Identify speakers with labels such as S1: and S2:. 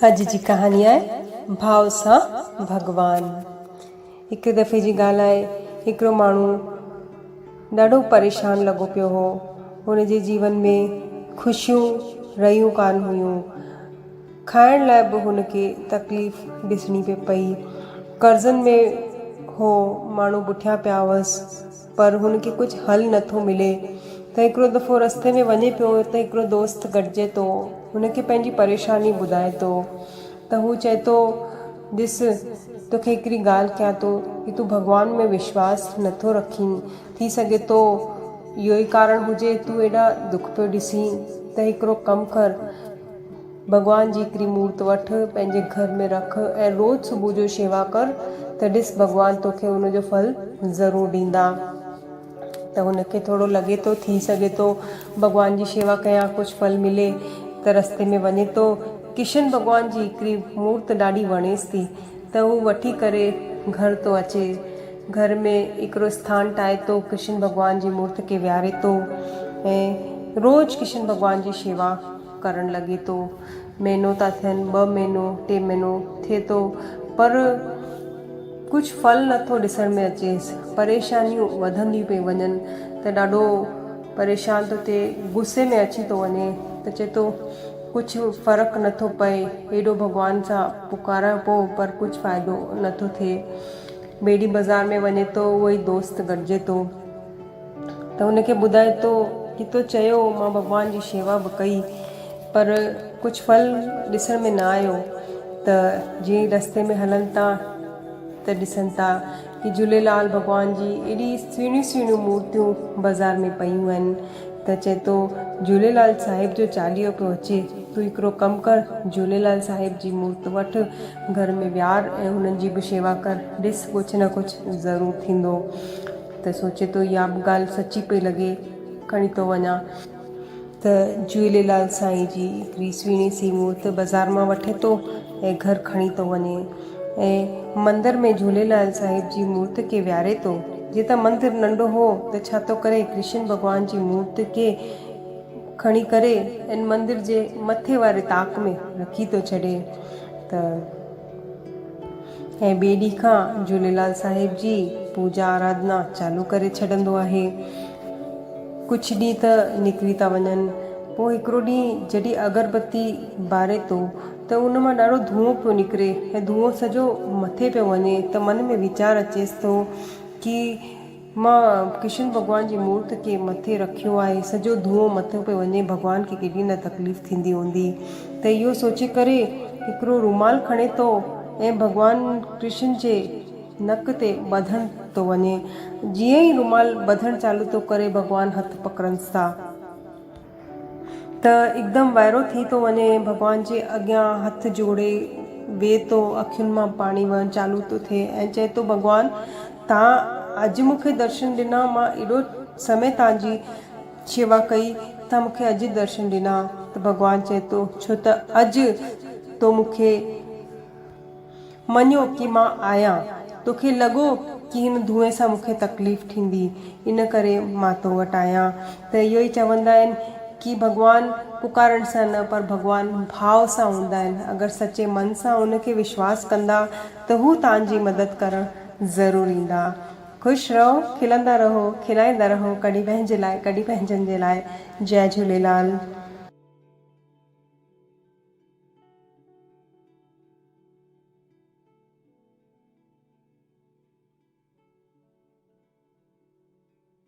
S1: اڄ جي ڪهاڻي آهي ڀاء سان ڀڳوان. هڪ دفعي جي ڳالهه آهي هڪڙو ماڻهو ڏاڍو پريشان لڳو پيو هو. هن جي جيون ۾ خوشيون رهيون ڪانه هيون. کائڻ لاء به هن کي تڪليف ڏسڻي پئي پئي. قرضن ۾ هو ماڻهو پٺيان پيا هئس. پر هن کي ڪجهه حل نه ٿو ملي ته هڪڙو دفعو رستي ۾ وڃي پيو ته هڪڙو دوست گڏجي ٿو هن کي پنهنجي پريشاني ٻڌائي ٿو ته هو چئي ٿو ڏس توکي هڪڙي ڳالهه ڪيان ٿو ڪي تون ڀڳوان ۾ وشواس نه ٿو رکين ٿي سگهي ٿو اهو ئي ڪارڻ هجي تون ايڏا دک پيو ڏسين ته هڪڙو ڪم ڪر ڀڳوان جي هڪڙي مورت وٺ، پنهنجي گهر ۾ رک ۽ روز صبح جو شيوا ڪر ته ڏس ڀڳوان توکي ان جو ڦل ضرور ڏيندا. ته هن کي ٿورو لڳي ٿو ٿي سگهي ٿو ڀڳوان جي شيوا ڪيان ڪجهه ڦل ملي ته رستي ۾ وڃي ٿو ڪشن ڀڳوان جي هڪڙي مورت ڏاڍي وڻيس ٿي ته هو وٺي ڪري گهر ٿو اچي. گهر ۾ هڪڙو اسٿان ٺاهي ٿو ڪشن ڀڳوان جي مورت کي ويهاري ٿو ۽ روز ڪشن ڀڳوان جي شيوا ڪرڻ لڳي ٿو. مهينو ٿا ٿين، ٻه مهينو، ٽي مهينو ٿئي ٿو پر ڪجهه ڦل نه ٿو ڏسڻ ۾ اچيس. پريشانيون وڌنديون پئي وڃن ته ڏاڍو پريشان ٿو ٿئي، غصي ۾ اچي ٿو وڃي ته چئي ٿو ڪجهه فرق نه ٿو پئي، ايڏو ڀڳوان سان پڪاريان پيو پر ڪجهه فائدو نه ٿو ٿئي. ٻئي ڏينهن بازار ۾ وڃي ٿو، اهو ئي دوست گڏجي ٿو. ته هن کي ٻڌائي ٿو ڪي تو چيو مان ڀڳوان جي شيوا به ڪئي پر ڪجهه ڦل ڏسڻ ۾ نه آيو ته جيئن ئي رستي ۾ هلن ٿا ته ڏسن ٿا ڪي جهوليلال ڀڳوان جي ايڏي سهڻيون سهڻيون مورتيون بازار ۾ پيون آهن ته چئي ٿو جهوليلال صاحب جو چاليهو پيو اچي تون هڪڙو ڪم ڪر جهوليلال صاحب جي مورت وٺ گهر ۾ ويهار ۽ هنن جي به شيوا ڪر ڏس ڪجهه نه ڪجهه ضرور ٿيندو. ته سوچي ٿو اها به ڳالهه سچي پئي لڳي، کڻي ٿو وڃان. ته جهوليلال سائين جي هڪڙي سهڻي سي مورت بازار مان وٺي ٿو ۽ گهر کڻي ٿو وڃي ۽ مندر ۾ جهوليلال صاحب جي مورت کي ويهاري ٿو. جيئن ته مندر ننڍو هو ته ڇا ٿو ڪري ڪرشن ڀڳوان جي مورت کي کڻي ڪري ان مندر جي مٿي واري طاق ۾ رکي ٿو ڇڏي ته. ۽ ٻئي ڏينهن کان جهوليلال صاحب جي پوڄا آراڌنا چالو ڪري ڇڏندو آهي. ڪجهه ڏينهن ته نڪري ٿا وڃن. پوء هڪڙو ڏينهن جڏهن اگربتي ٻاري ٿو ته ان مان ڏاڍو ڌوئون پيو نڪري ۽ ڌوئون سڄو مٿي پيو وڃي ته من ۾ ويچار اچيس ٿو ڪي مان ڪشن ڀڳوان جي مورت کي مٿي رکيو آهي، سڄو ڌوئون مٿي پيو وڃي، ڀڳوان کي ڪيڏي نه تڪليف ٿيندي هوندي ته اهو سوچي ڪري هڪڙو رومال کڻي ٿو ۽ ڀڳوان ڪرشن جي نڪ تي ٻڌڻ ٿو وڃي، جيئن ئي رومال ٻڌڻ چالو ٿو ڪري ڀڳوان هٿ پڪڙنس ٿا. ته هڪدم وائرو ٿي ٿو وڃي، ڀڳوان جي اڳيان هٿ جوڙي ويهي ٿو، اکين مان پاڻي وهڻ چالو ٿو ٿئي ۽ چئي ٿو ڀڳوان توهان اڄ مون کي درشن ڏنا، مان ايڏو سمي توهان جي شيوا ڪئي، توهان مون کي اڄ درشن ڏنا ته ڀڳوان چئي ٿو ڇو ته اڄ تو مون کي مڃيو ڪي مان آهيان. توکي لڳو ڪي هن ڌوئين سان مون کي تڪليف ٿيندي، ان ڪري مان تو وٽ آهيان. ته اهو ئي چوندا آهن ڪي ڀڳوان پڪارڻ سان نه پر ڀڳوان ڀاء سان هوندا آهن. اگر سچي من سان ان کي وشواس ڪندا ته هو توهان جي مدد ڪرڻ ضرور ايندا. خوش رهو، کلندا رهو، کلائيندا رهو، ڪڏهن پنهنجي لاء ڪڏهن پنهنجن جي لاء. جئه جهوليلال.